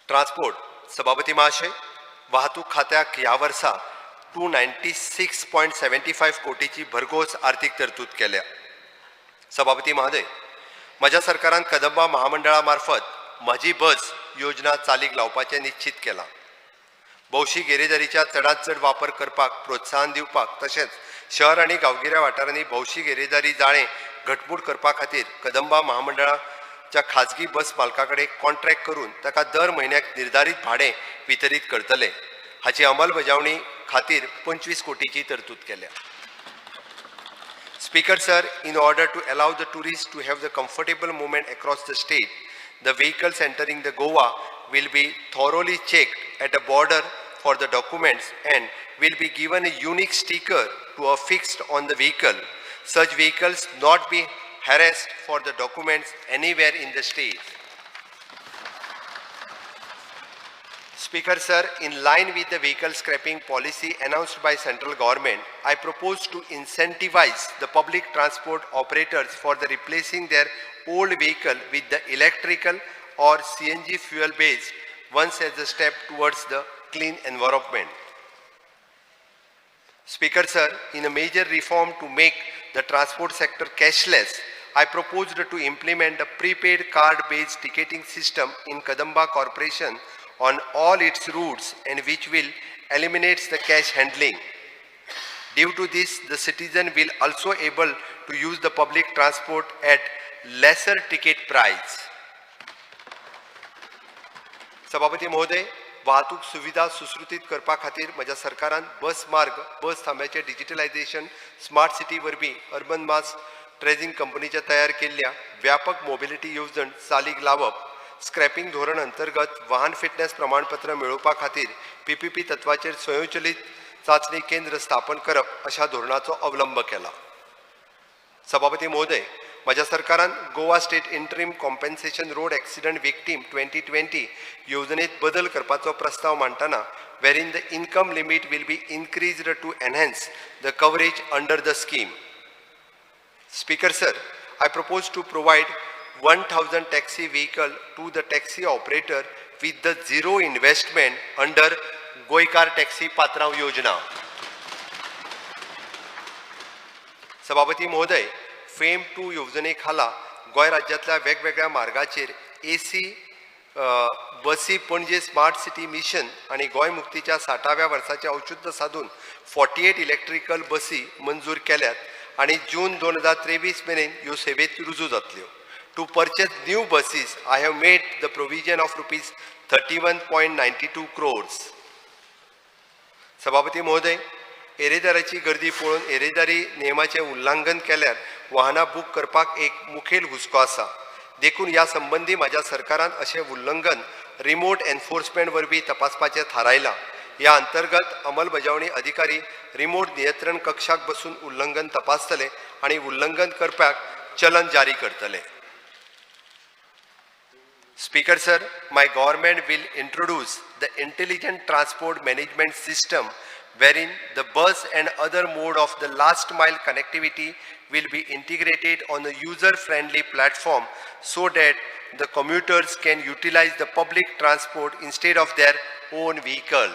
Transport. सभापती महाशय, वाहतूक खात्याक ह्या वर्सा 296.75 कोटीची भरघोस आर्थीक तरतूद केल्या. सभापती महोदय, म्हज्या सरकारान कदंबा महामंडळा मार्फत म्हजी बस योजना चालीक लावपाचें निश्चित केलां. भौशीक येरेदारीच्या चडांत चड वापर करपाक प्रोत्साहन दिवपाक तशेंच शहर आनी गांवगिऱ्या वाठारांनी भौशीक येरेदारी जाळें घटमूट करपा खातीर कदंबा महामंडळाच्या खाजगी बस मालका कडेन कॉन्ट्रॅक्ट करून ताका दर म्हयन्याक निर्धारीत भाडें वितरीत करतले. हाची अंमलबजावणी खातीर 25 कोटीची तरतूद केल्या. Speaker sir, in order to allow the tourists to have the comfortable movement across the state, the vehicles entering the Goa will be thoroughly checked at a border for the documents and will be given a unique sticker to affixed on the vehicle. Such vehicles not be harassed for the documents anywhere in the state. Speaker sir, in line with the vehicle scrapping policy announced by central government, I propose to incentivize the public transport operators for the replacing their old vehicle with the electrical or CNG fuel based ones as a step towards the clean environment. Speaker sir, in a major reform to make the transport sector cashless, I proposed to implement a prepaid card-based ticketing system in Kadamba Corporation on all its routes and which will eliminate the cash handling. Due to this, the citizen will also able to use the public transport at lesser ticket price. सभापती महोदय, वाहतूक सुविधा सुश्रुतीत करपा खातीर म्हज्या सरकारान बस मार्ग, बस थांब्याचें digitalisation, smart city वरवीं urban मास ट्रेझिंग कंपनीच्या तयार केल्ल्या व्यापक मोबिलिटी येवजण चालीक लावप, स्क्रॅपिंग धोरण अंतर्गत वाहन फिटनेस प्रमाणपत्र मेळोवपा खातीर पीपीपी तत्वाचेर स्वयंचलित चांचणी केंद्र स्थापन करप अशा धोरणाचो अवलंब केला. सभापती महोदय, म्हज्या सरकारान Goa state interim compensation road accident victim 2020 येवजणेंत बदल करपाचो प्रस्ताव मांडटना, wherein the income limit will be increased to enhance the coverage under the scheme. Speaker sir, I propose to provide 1000 taxi vehicle to the taxi operator with the zero investment under Goenkar taxi Patrav Yojana. सभापती महोदय, fame 2 येवजणे खाला गोंय राज्यांतल्या वेगवेगळ्या मार्गाचेर AC बसी Panaji smart city mission आनी गोंय मुक्तीच्या 60व्या वर्साचें औचित्य सादून 48 इलेक्ट्रिकल बसी मंजूर केल्यात आनी जून 2023 मेरेन ह्यो सेवेंत रुजू जातल्यो. To purchase new buses, I have made the provision of rupees 31.92 crores. सभापती महोदय, येरेदाराची गर्दी पळोवन येरेदारी नेमाचें उल्लंघन केल्यार वाहनां बूक करपाक एक मुखेल हुस्को आसा. देखून ह्या संबंदी म्हाज्या सरकारान अशें उल्लंघन रिमोट एनफोर्समेंट वरवीं तपासपाचें थारायलां. ह्या अंतर्गत अंमलबजावणी अधिकारी रिमोट नियंत्रण कक्षाक बसून उल्लंघन तपासतले आनी उल्लंघन करप्याक चलन जारी करतले. Speaker sir, my government will introduce the intelligent transport management system wherein the bus and other mode of the last mile connectivity will be integrated on a user-friendly platform so that the commuters can utilize the public transport instead of their own vehicle.